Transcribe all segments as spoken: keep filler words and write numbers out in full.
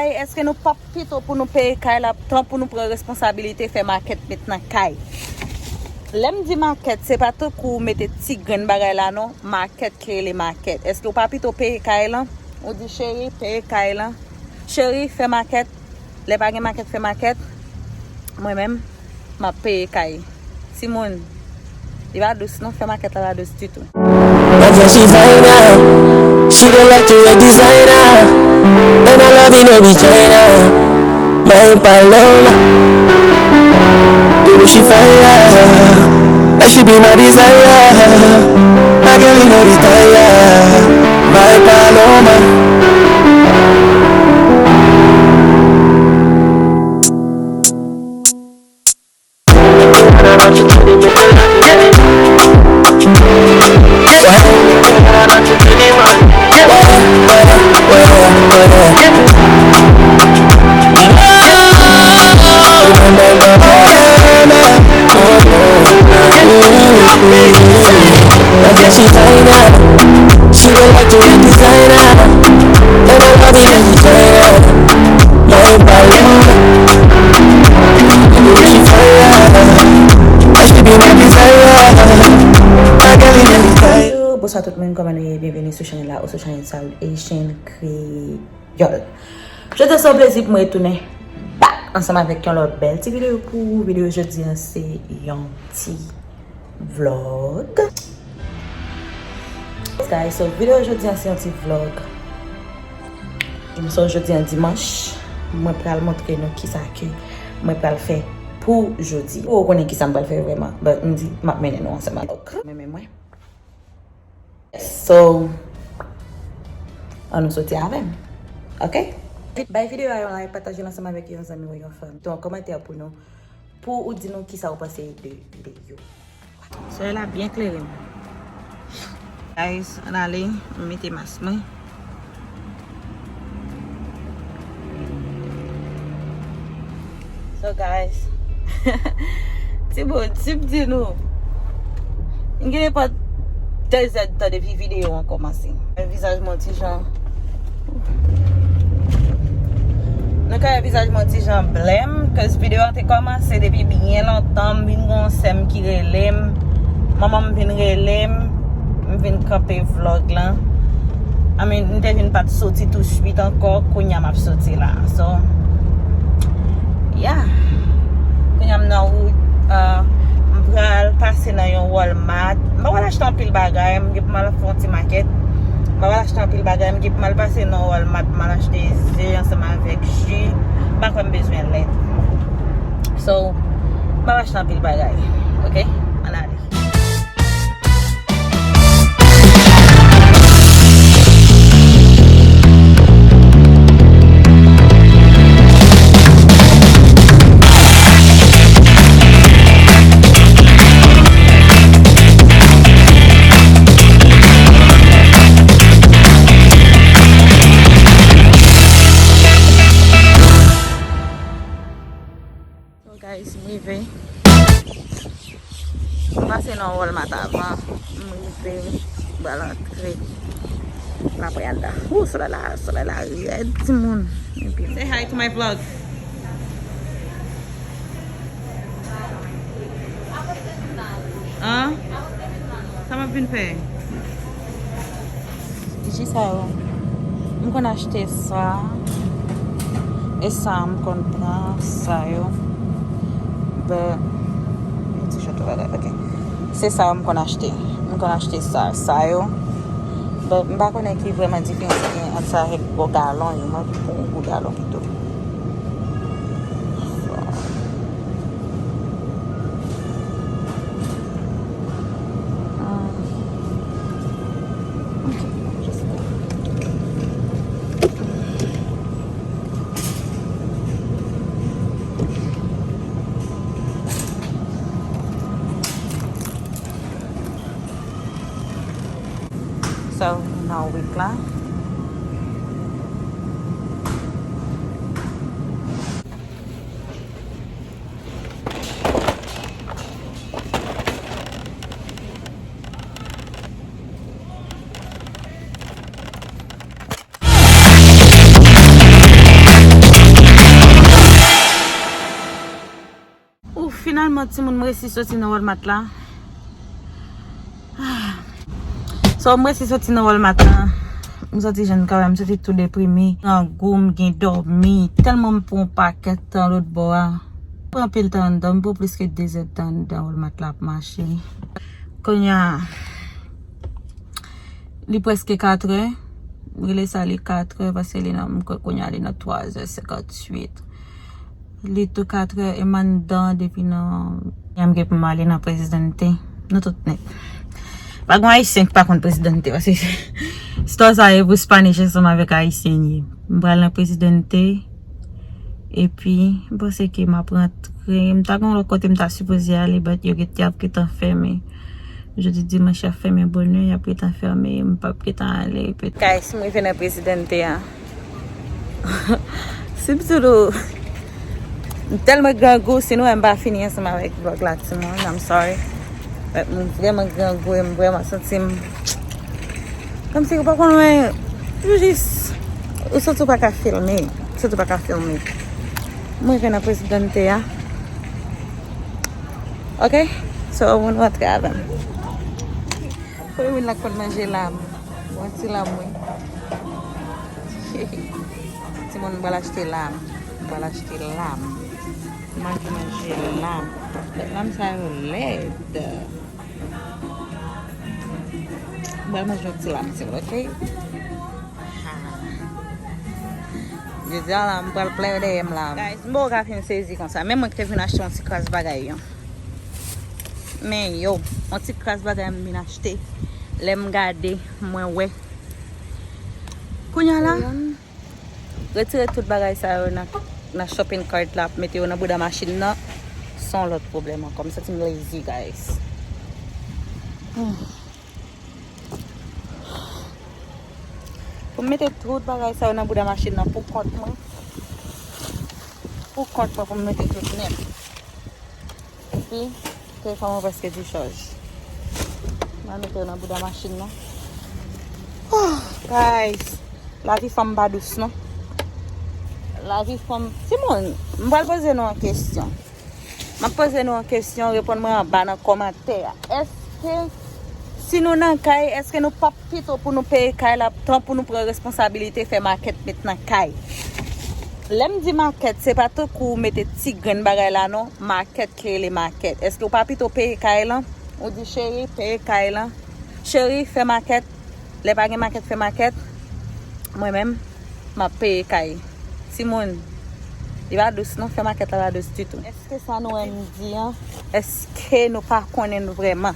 Èske nou p ap pito pou nou peye kay la, tan pou nou pran responsabilite fè makèt met nan kay? Lè m di makèt, se pa tankou mete ti grenn bagay la non, makèt ki rele makèt. Èske w pa pito peye kay lan? Ou di, "Cheri, peye kay lan. Cheri, fè makèt." Lè pa gen makèt, fè makèt. Mwen menm, m ap peye kay. Timoun, li pa dous non, fè makèt la pa dous ditou. But yeah, she fine now. She go like to wear designer. And I love you, no be China. My Paloma. Baby, she fire. And she be my desire. My girl, you know the tire. My Paloma. Bonsoir tout moun, kòman nou ye? Byenveni sou chanèl la ou sou chanèl Saoud Asian Creole. Jodi a se yon plezi pou mwen retounen back ansanm avèk yon lòt bèl ti videyo pou ou. Videyo jodi a se yon ti vlog. Guys, so videyo jodi a se yon ti vlog. So jodi a dimanch, mwen pral montre nou kisa ke mwen pral fè pou jodi. Ou konnen kisa m pral fè vrèman, but m di m ap mennen nou ansanm avèk mwen. So, ann nou soti avè m. Ok? Bay videyo a yon like, pataje l ansanm avèk yon zanmi ou yon fanmi. Kite yon kòmantè pou nou, pou ou di nou kisa ou panse de videyo. Solèy la byen klere m. Guys, ann ale, m mete mas mwen. So guys, ti bout, si m di nou, m gen nenpòt de zèdtan depi videyo an kòmanse. Vizaj mwen ti jan, nou ka wè vizaj mwen ti jan blèm, cause videyo an te kòmanse depi byen lontan, m vin gen yon sè m ki rele m, manman m vin rele m, m vin kanpe vlòg lan. I mean, m te vin pa t soti tousuit ankò, kounye a m ap soti la. So, yeah. Kounye a m nan wout, uh, m pral pase nan yon Walmart. M pa pral achte anpil bagay, m gen pou m al fè yon ti makèt. M pa pral achte anpil bagay, m gen pou m al pase nan Walmart, m al achte ze ansanm avèk ji. M pa kwè m bezwen lèt. So, m pa pral achte anpil bagay. Ok? Ann ale. So guys, m rive. M pase nan Walmart avan. M rive. M pral antre. M ap pran anndan. Ooh, solèy la, solèy la rèd, timoun. Epi say hi to my vlog. An? Sa m ap vin fè? Ji sa yo. M konn achte sa. E sa m konn pran sa yo. But, yon ti chòt wè la, ok. Se sa yo m konn achte. M konn achte sa, sa yo. But, m pa konnen ki vrèman diferans ki gen ant sa avèk gwo galon yo. M anvi pran yon gwo galon pito. So, So, nan wik la. Finalman, timoun, m resi soti nan Walmart la. So, m resi soti nan Walmart la. M soti jwenn kay la, m soti tou deprime. Grangou, m gen dòmi. Tèlman m pran yon pakèt tan lòt bò a. M pran anpil tan anndan, m pran plis ke de zè tan anndan Walmart la ap mache. Kounye a, li prèske katrè. M rele sa li katrè paske li nan, m kwè kounye a li nan twazè senkantuit. Li tou katrè e m anndan depi nan. Yè m gen pou m ale nan Presidente. Nou tout nèt. Pa gen Ayisyen ki pa konn Presidente, paske istwa sa e pou Spanish ansanm avèk Ayisyen ye. M pral nan Presidente. Epi, m panse ke m ap rantre. M ta gen yon lòt kote m ta sipoze ale, but yo gen, y ap gentan fèmen. Jodi dimanch, y ap fèmen bonè, y ap gentan fèmen, m p ap gentan ale. Guys, m rive nan Presidente a. Si m di nou, m tèlman grangou, si nou wè m pa fini ansanm avèk vlòg la, timoun, I'm sorry. But m vrèman grangou e m vrèman santi m kòmsi ou pa konn wè, ou jis, ou santi ou pa ka filme, ou santi ou pa ka filme. M rive nan Presidente a. Ok? So, moun rantre avè m. Premye moun la konn manje lam. Bon ti lam, wi. Timoun, m pral achte lam. M pral achte lam. M anvi manje lam. Lam sa yo lèd. M pral manje yon ti lam, timoun, ok? Ha. Jodi a la, m pral plen dèyè m la. Guys, m poko ka fin sezi konsa. Men mwen ki te vin achte yon ti kras bagay, yo. Men yo, yon ti kras bagay m vin achte. Lè m gade, mwen wè. Kounye a la, retire tout bagay sa yo nan, nan shopping cart la, mete yo nan bouda machin nan. Se yon lòt pwoblèm ankò. M santi m lazy, guys. Hmm. Pou m mete tout bagay sa yo nan bouda machin nan pou kont mwen. Pou kont mwen pou m mete tout nèt. Epi, telefòn mwen prèske dichaj. M a mete yo nan bouda machin nan. Oh, guys, lavi fanm pa dous non. Lavi fanm, timoun, m pral poze nou yon kesyon. M ap poze nou yon kesyon, reponn mwen anba nan kòmantè a. Èske, si nou nan kay, èske nou p ap pito pou nou peye kay la, tan pou nou pran responsabilite fè makèt met nan kay? Lè m di makèt, se pa tankou w mete ti grenn bagay la non, makèt ki rele makèt. Èske w pa pito peye kay lan? Ou di, "Cheri, peye kay lan. Cheri, fè makèt." Lè pa gen makèt, fè makèt. Mwen menm, m ap peye kay. Timoun, li pa dous non, fè makèt la pa dous ditou. Èske sa nou wè m di an, èske nou pa konnen nou vrèman?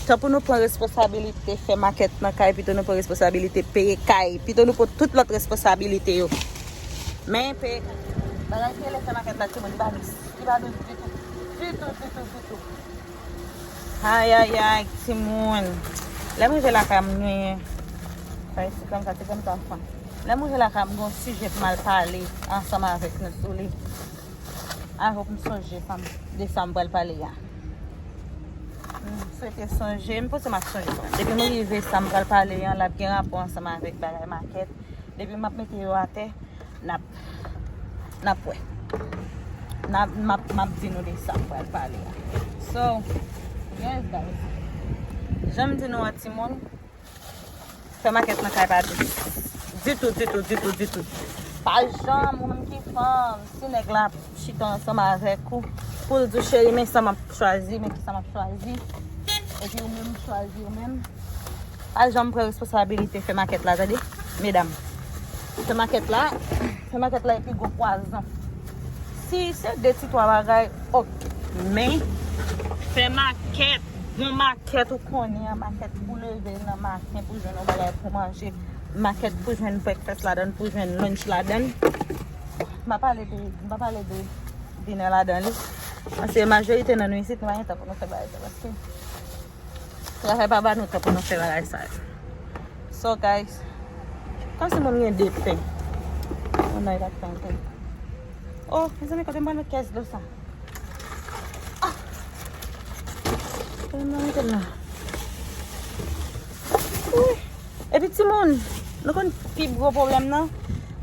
Tan pou nou pran responsabilite fè makèt nan kay, pito nou pran responsabilite peye kay, pito nou pran tout lòt responsabilite yo. Men peye kay. Bagay ki rele fè makèt la, timoun, li pa dous. Li pa dous ditou. Ditou, ditou, ditou. Ayayay, timoun. Lè m rive lakay m, mwen, sa e ti granm sa, ti granm sa fan. Lè m rive lakay m, gen yon sijè pou m al pale ansanm avèk nou sou li. Avèk m sonje sa m, de sa m pral pale a. M swete sonje, m panse m ap sonje. Depi m rive sa m pral pale a, l ap gen rapò ansanm avèk bagay makèt. Depi m ap mete yo atè, n ap, n ap wè. N ap, m ap, m ap di nou de sa m pral pale a. So, yes, guys. Jan m di nou an, timoun, fè makèt nan kay pa dous. Ditou, ditou, ditou, ditou. Pa janm, ou menm ki fanm, si nèg la chita ansanm avèk ou, pou l di w, "Cheri, men sa m ap chwazi, men ki sa m ap chwazi." Epi ou menm chwazi ou menm. Pa janm pran responsabilite fè makèt la, tande, medam. Fè makèt la, fè makèt la epi gwo pwazon. Si se de ti twa bagay, ok. Men, fè makèt, bon makèt ou konnen an, makèt pou leve nan maten, pou jwenn yon bagay pou manje, makèt pou jwenn breakfast ladan, pou jwenn lunch ladan. M pa pale de, m pa pale de dinner ladan li. Paske majorite nan nou isit, nou pa gen tan pou nou fè bagay sa, paske travay pa ba nou tan pou nou fè bagay sa yo. So, guys, kòmsi moun gen de pen. Moun nan, li pa t fè anyen. Oh, mezanmi, kote m pral met kès dlo sa? Ah! Kote m pral mete l la? Wi. Epi, timoun, nou konn pi gwo pwoblèm nan?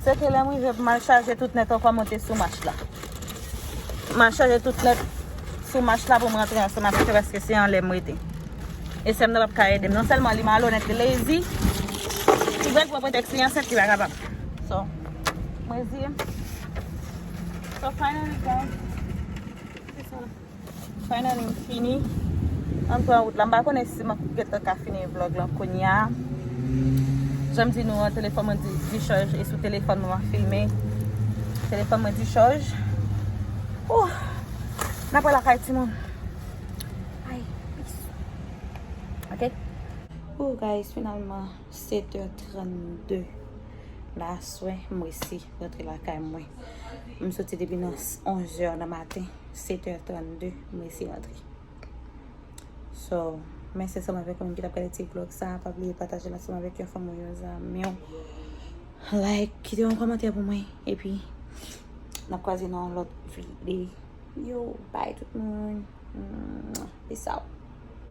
Se ke lè m rive pou m al chaje tout nèt ankò monte sou mach la. M al chaje tout nèt. Pou mach la pou m rantre ansanm avèk yo paske se anlè m rete. E sè m nan p ap ka ede m. Non sèlman li malonèt, li lazy, li pral pran pretèks li ansent, li pa kapab. So, mwen di, so finally, guys, se sa. Finally, m fini. An pran wout la. M pa konnen si m ap gentan ka fini vlog lan kounye a. Jan m di nou an, telefòn mwen di, dichaj, e sou telefòn mwen m ap filme. Telefòn mwen dichaj. Ouh! N ap wè lakay timoun. Ay, peace. Ok? Ouh, guys, finalman, sèt è trannde. La aswè, m resi rantre lakay mwen. M soti depi nan onz è nan maten, sèt è trannde, m resi rantre. So, mèsi ansanm avèk moun ki t ap gade ti vlog sa. Pa bliye pataje l ansanm avèk yon fanmi w, yon zanmi w. Like, kite yon kòmantè pou mwen. Epi, n ap kwaze nan yon lòt videyo. Bye tout moun. Mwah. Peace out.